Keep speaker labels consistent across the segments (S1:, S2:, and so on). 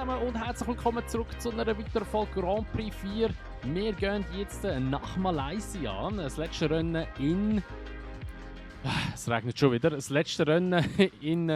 S1: zusammen und herzlich willkommen zurück zu einer weiteren Folge Grand Prix 4. Wir gehen jetzt nach Malaysia. Das letzte Rennen in... Es regnet schon wieder. Das letzte Rennen in...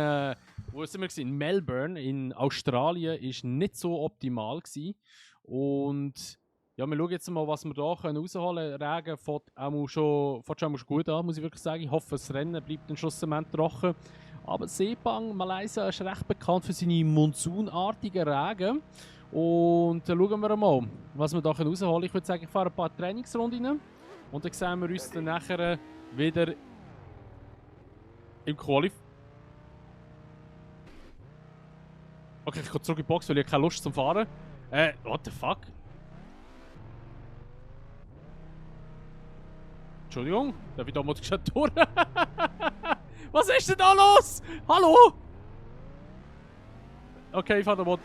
S1: wo sind wir gewesen? In Melbourne, in Australien, war nicht so optimal gewesen. Und ja, wir schauen jetzt mal, was wir hier rausholen können. Regen fängt schon gut an, muss ich wirklich sagen. Ich hoffe, das Rennen bleibt dann schlussendlich trocken. Aber Sepang, Malaysia, ist recht bekannt für seine monsunartigen Regen. Und dann schauen wir mal, was wir hier rausholen können. Ich würde sagen, ich fahre ein paar Trainingsrunden und dann sehen wir uns dann nachher wieder im Qualif. Okay, ich komme zurück in die Box, weil ich keine Lust zum Fahren. What the fuck? Entschuldigung, darf ich da mal schon durch? Was ist denn da los? Hallo? Okay, ich fahre da mal.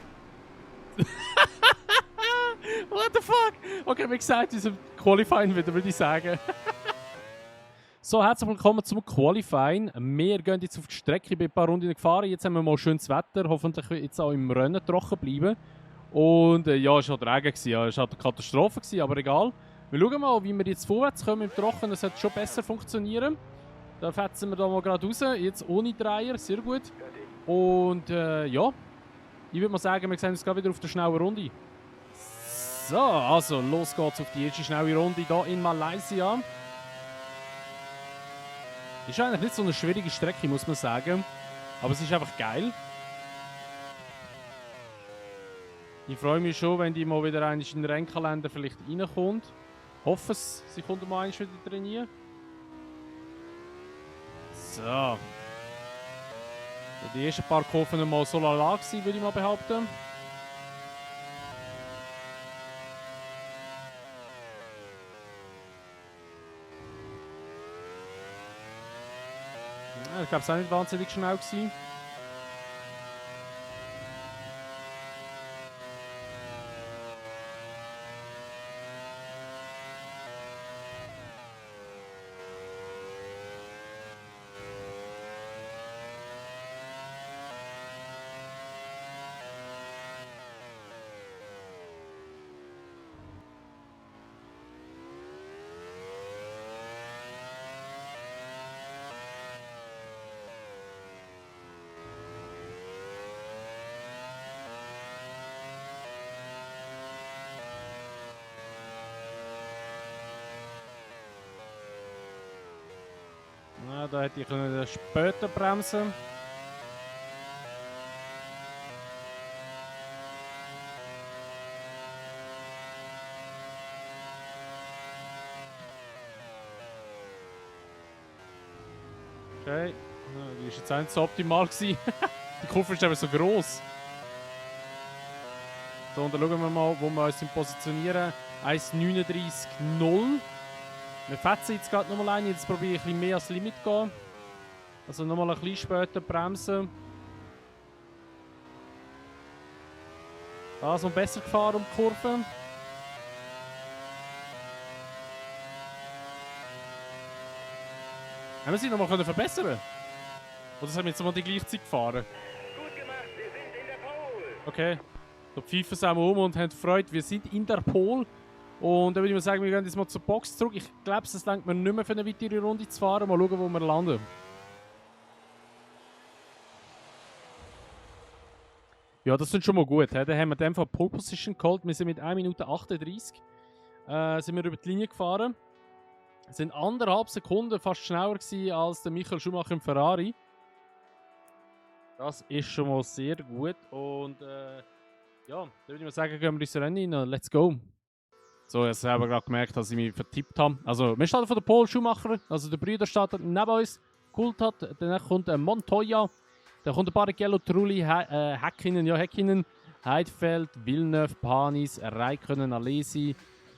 S1: What the fuck? Okay, wie gesagt, unser Qualifying wieder, würde ich sagen. So, herzlich willkommen zum Qualifying. Wir gehen jetzt auf die Strecke, ich bin ein paar Runden gefahren. Jetzt haben wir mal schönes Wetter, hoffentlich jetzt auch im Rennen trocken bleiben. Und ja, es war halt Regen, ja, es war halt eine Katastrophe, aber egal. Wir schauen mal, wie wir jetzt vorwärts kommen im Trocken. Das sollte schon besser funktionieren. Da fetzen wir da mal gerade raus, jetzt ohne Dreier, sehr gut. Und ja, ich würde mal sagen, wir sehen uns gerade wieder auf der schnellen Runde. So, also los geht's auf die erste schnelle Runde hier in Malaysia. Ist eigentlich nicht so eine schwierige Strecke, muss man sagen. Aber es ist einfach geil. Ich freue mich schon, wenn die mal wieder in den Rennkalender vielleicht reinkommt. Hoffe es, sie kommt mal wieder trainieren. So. Die ersten paar Kurven mal so lala gewesen, würde ich mal behaupten. Ja, ich glaube, es war auch nicht wahnsinnig schnell gewesen. Ja, da hätte ich später bremsen. Okay, die war jetzt auch nicht so optimal gewesen. Die Kurve ist eben so gross. So, und dann schauen wir mal, wo wir uns positionieren. 1,39,0. Wir fetzen jetzt gerade nochmal ein, jetzt probiere ich ein bisschen mehr als Limit zu gehen. Also nochmal ein bisschen später bremsen. Da ist noch besser gefahren um die Kurve. Haben wir sie nochmal verbessern? Oder haben wir jetzt mal die gleiche Zeit gefahren?
S2: Gut gemacht, wir sind in der Pole.
S1: Okay. Da pfeifen sie auch und haben Freude, wir sind in der Pole. Und dann würde ich mal sagen, wir gehen jetzt mal zur Box zurück. Ich glaube, es reicht mir nicht mehr für eine weitere Runde zu fahren. Mal schauen, wo wir landen. Ja, das sind schon mal gut. Dann haben wir in dem Fall Pole Position geholt. Wir sind mit 1 Minute 38 sind wir über die Linie gefahren. Es sind 1,5 Sekunden fast schneller gewesen als der Michael Schumacher im Ferrari. Das ist schon mal sehr gut. Und ja, dann würde ich mal sagen, gehen wir ins Rennen rein. Let's go! So, jetzt habe ich gerade gemerkt, dass ich mich vertippt habe. Also, wir starten von der Paul Schumacher, also der Brüder startet neben uns, Coulthard, dann kommt Montoya, dann kommt Barrichello, Trulli, Häkkinen, Heidfeld, Villeneuve, Panis, Räikkönen, Alesi,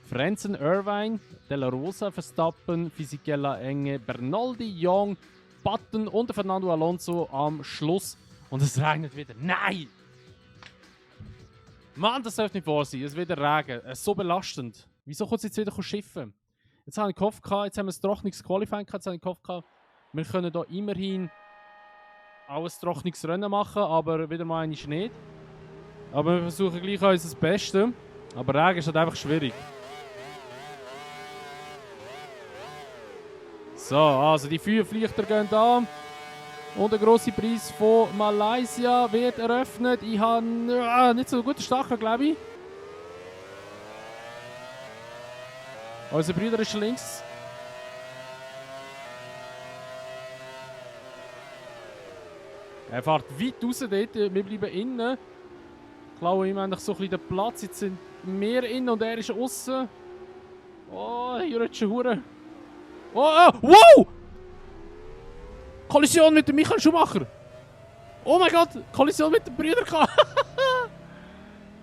S1: Frentzen, Irvine, Della Rosa, Verstappen, Fisichella, Enge, Bernoldi, Young, Button und Fernando Alonso am Schluss. Und es regnet wieder. Nein! Mann, das darf nicht wahr sein. Es wird Regen. Es ist so belastend. Wieso kommt es jetzt wieder schiffen? Jetzt habe ich gehofft, jetzt haben wir ein trockenes Qualifying gehabt. Jetzt habe ich gehofft, wir können hier immerhin auch ein trockenes Rennen machen, aber wieder mal nicht. Aber wir versuchen gleich unser Bestes. Aber Regen ist halt einfach schwierig. So, also die Feuerflieger gehen an. Und der grosse Preis von Malaysia wird eröffnet. Ich habe nicht so einen guten Stachel, glaube ich. Unser Bruder ist links. Er fährt weit raus dort. Wir bleiben innen. Klauen ihm eigentlich so ein bisschen den Platz. Jetzt sind wir innen und er ist außen. Oh, hier hat schon Hure. Oh, wow! Kollision mit dem Michael Schumacher. Oh mein Gott, Kollision mit den Brüdern.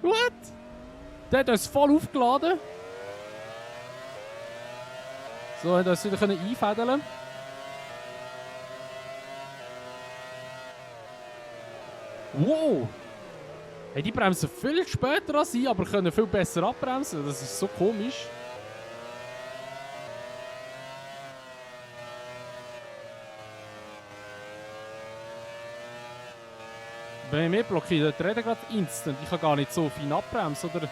S1: What? Der hat uns voll aufgeladen. So, hat uns wieder einfädeln. Wow! Hey, die bremsen viel später als ich, aber können viel besser abbremsen. Das ist so komisch. Wenn ich mich blockiere, die Räder gerade instant. Ich kann gar nicht so fein abbremsen oder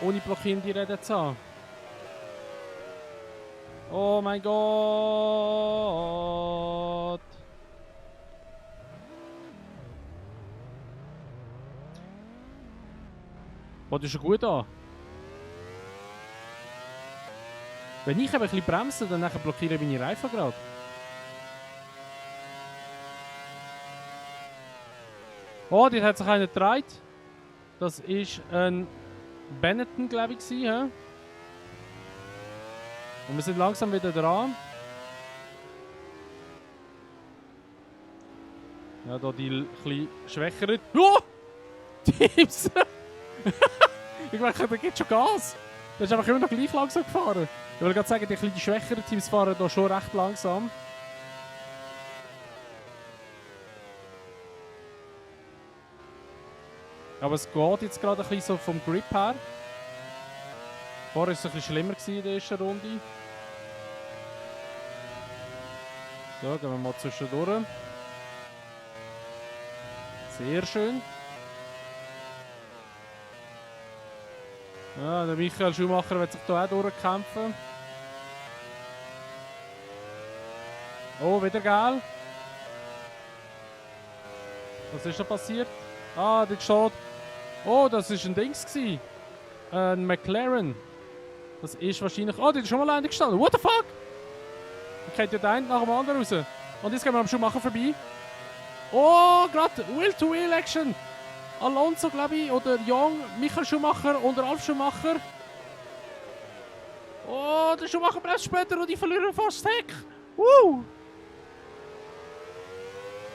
S1: ohne blockieren die Räder zu haben. Oh mein Gott! Was ist schon gut an? Wenn ich ein bisschen bremse, dann blockiere ich meine Reifen gerade. Oh, dort hat sich einer gedreht. Das war ein Benetton, glaube ich. He? Und wir sind langsam wieder dran. Ja, da die etwas schwächeren. Oh! Teams! Ich glaube, der gibt schon Gas. Der ist einfach immer noch gleich langsam gefahren. Ich will gerade sagen, die etwas schwächeren Teams fahren hier schon recht langsam. Aber es geht jetzt gerade ein bisschen so vom Grip her. Vorher war es ein bisschen schlimmer in der ersten Runde. So, gehen wir mal zwischendurch. Sehr schön. Ja, der Michael Schumacher wird sich hier auch durchkämpfen. Oh, wieder geil. Was ist da passiert? Ah, dort steht. Oh, das war ein Dings. Ein McLaren. Das ist wahrscheinlich. Oh, der ist schon mal alleine gestanden. What the fuck? Ich kennt ja den einen nach dem anderen raus. Und jetzt gehen wir am Schumacher vorbei. Oh, gerade Wheel-to-Wheel-Action. Alonso, glaube ich, oder Young, Michael Schumacher und Ralf Schumacher. Oh, der Schumacher bremst später und die verlieren fast das Heck.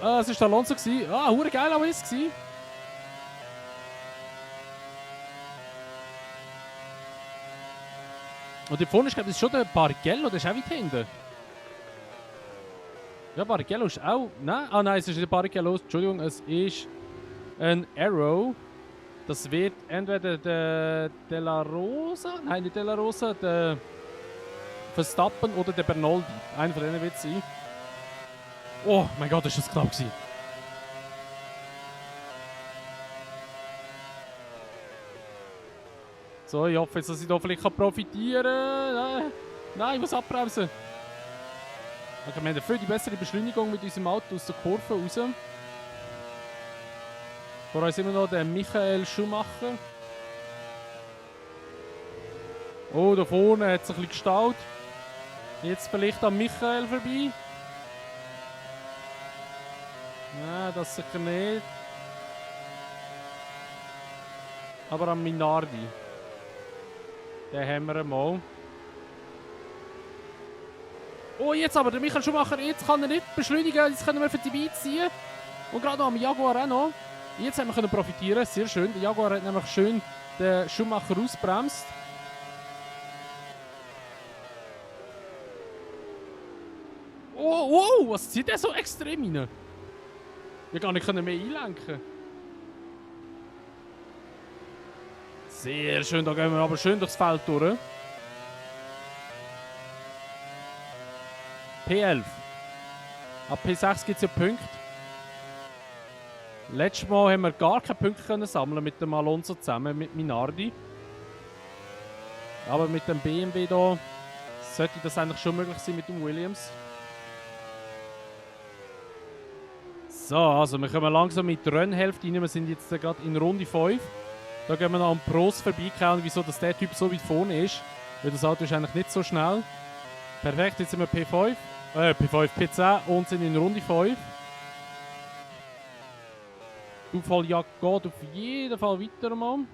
S1: Es war Alonso. Ah, hure geil aber ist es. Und hier vorne ist, glaube ich, schon der Barrichello, der ist auch weit hinten. Ja, Barrichello ist auch. Nein, nein, es ist nicht Barrichello, Entschuldigung, es ist ein Arrow. Das wird entweder der De La Rosa, nein, nicht De La Rosa, der Verstappen oder der Bernoldi. Einer von denen wird es sein. Oh mein Gott, ist das knapp gewesen. So, ich hoffe jetzt, dass ich da vielleicht profitieren kann. Nein, ich muss abbremsen. Okay, wir haben viel die bessere Beschleunigung mit unserem Auto aus der Kurve raus. Vor uns immer noch der Michael Schumacher. Oh, da vorne hat es ein bisschen gestaut. Jetzt vielleicht an Michael vorbei. Nein, das sicher nicht. Aber an Minardi. Den haben wir mal. Oh, jetzt aber, der Michael Schumacher, jetzt kann er nicht beschleunigen, jetzt können wir für die Beats ziehen. Und gerade noch am Jaguar auch noch. Jetzt haben wir profitieren, sehr schön. Der Jaguar hat nämlich schön den Schumacher ausbremst. Oh, wow, was zieht der so extrem rein? Wir gar nicht mehr einlenken. Sehr schön, da gehen wir aber schön durchs Feld durch. P11. Ab P6 gibt es ja Punkte. Letztes Mal haben wir gar keine Punkte können sammeln mit dem Alonso zusammen, mit Minardi. Aber mit dem BMW hier sollte das eigentlich schon möglich sein mit dem Williams. So, also wir kommen langsam mit der Rennhälfte rein. Wir sind jetzt gerade in Runde 5. Da gehen wir noch am Prost vorbeikommen, wieso dass der Typ so weit vorne ist. Weil das Auto ist eigentlich nicht so schnell. Perfekt, jetzt sind wir P10 und sind in Runde 5. Die Aufholjagd geht auf jeden Fall weiter, Mann.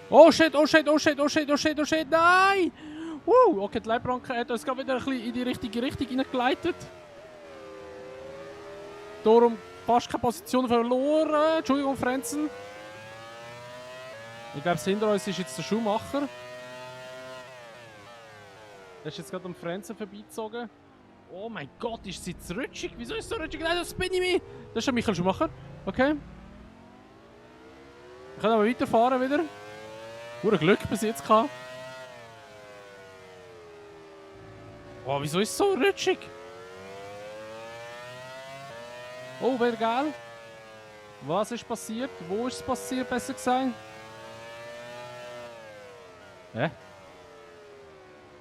S1: Oh shit, oh shit, oh shit, oh shit, oh shit, oh shit, nein! Okay, die Leitplanke hat uns gerade wieder ein bisschen in die richtige Richtung hineingeleitet. Darum fast keine Position verloren. Entschuldigung, Frenzen. Ich glaube, hinter uns ist jetzt der Schumacher. Der ist jetzt gerade am Frenzen vorbeigezogen. Oh mein Gott, ist sie jetzt rutschig? Wieso ist es so rutschig? Nein, das bin ich mir. Das ist der Michael Schumacher. Okay. Wir können aber weiterfahren wieder. Pure Glück bis jetzt gehabt. Oh, wieso ist es so rutschig? Oh, wäre geil. Was ist passiert? Wo ist es passiert, besser gesagt? Hä?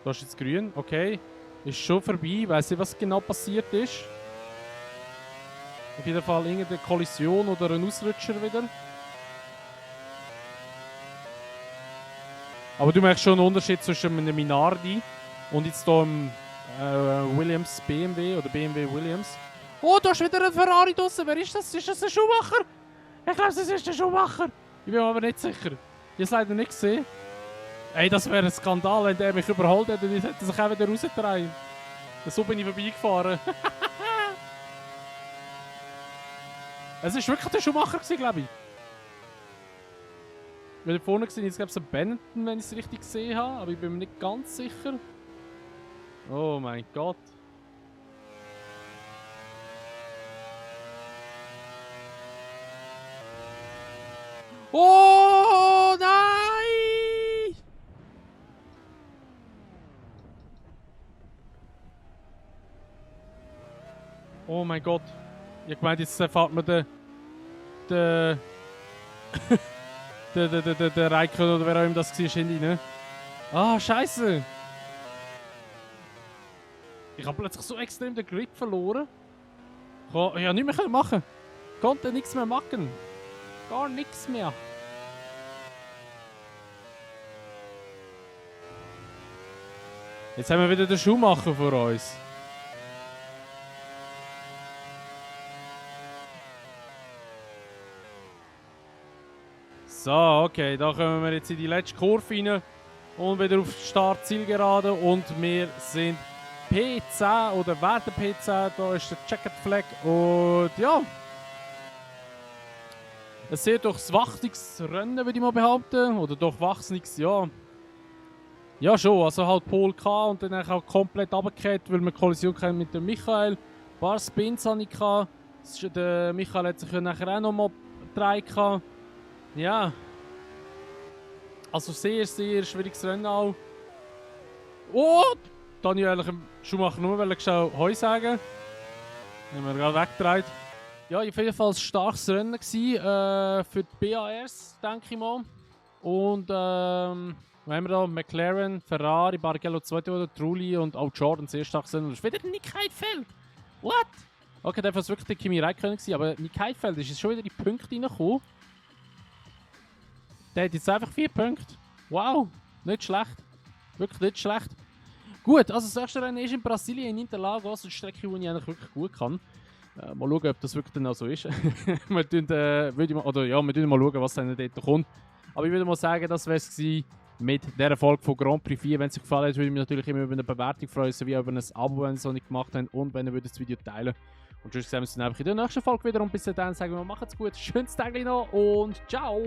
S1: Da ist jetzt grün, okay. Ist schon vorbei, weiß nicht, was genau passiert ist. Auf jeden Fall irgendeine Kollision oder ein Ausrutscher wieder. Aber du merkst schon einen Unterschied zwischen einem Minardi und jetzt hier einem Williams BMW oder BMW Williams. Oh, da ist wieder ein Ferrari draussen. Wer ist das? Ist das ein Schumacher? Ich glaube, das ist der Schumacher. Ich bin mir aber nicht sicher. Ich habe es leider nicht gesehen. Ey, das wäre ein Skandal, wenn der mich überholt hätte und ich hätte sich auch wieder rausgedreht. So bin ich vorbeigefahren. Es war wirklich der Schumacher, glaube ich. Weil da vorne gesehen, ich glaube, es ein Benetton, wenn ich es richtig gesehen habe, aber ich bin mir nicht ganz sicher. Oh mein Gott. Oh nein! Oh mein Gott. Ich meinte, jetzt fährt man den Raikkonen oder wer auch immer das war, hinten. Ah, scheiße! Ich habe plötzlich so extrem den Grip verloren. Ich konnte nichts mehr machen. Konnte nichts mehr machen. Gar nichts mehr. Jetzt haben wir wieder den Schuhmacher vor uns. So, okay, da kommen wir jetzt in die letzte Kurve rein und wieder auf Start-Zielgerade und wir sind P10 oder werden P10, da ist der Checkered Flag und ja. Ein sehr durchwachsenes Rennen, würde ich mal behaupten, oder durchwachsenes, ja. Ja schon, also halt Pole K und dann auch komplett runtergefallen, weil wir Kollision hatten mit dem Michael. Ein paar Spins hatte ich. Der Michael hat sich ja nachher auch nochmal gedreht. Ja. Also sehr, sehr schwieriges Rennen auch. Oh! Daniel eigentlich im Schumacher nur Heu sagen. Haben wir gerade weggedreht. Ja, auf jeden Fall ein starkes Rennen gewesen, für die BARs, denke ich mal. Und wir haben da McLaren, Ferrari, Barrichello 2. Trulli und auch Jordan sehr stark sind. Und das ist wieder Nick Heidfeld. What? Okay, der war wirklich der Kimi Räikkönen gewesen, aber Nick Heidfeld ist jetzt schon wieder die Punkte reingekommen. Der hat jetzt einfach 4 Punkte. Wow, nicht schlecht. Wirklich nicht schlecht. Gut, also das erste Rennen ist in Brasilien, in Interlagos, eine Strecke, die ich eigentlich wirklich gut kann. Mal schauen, ob das wirklich dann auch so ist. wir tun mal schauen, was dann dort kommt. Aber ich würde mal sagen, das wäre es mit dieser Folge von Grand Prix 4. Wenn es euch gefallen hat, würde ich mich natürlich immer über eine Bewertung freuen, sowie über ein Abo, wenn ihr es noch nicht gemacht habt und wenn ihr das Video teilen. Und sonst sehen wir uns dann einfach in der nächsten Folge wieder und bis dahin sagen wir, macht's gut, schönes Tag noch und ciao!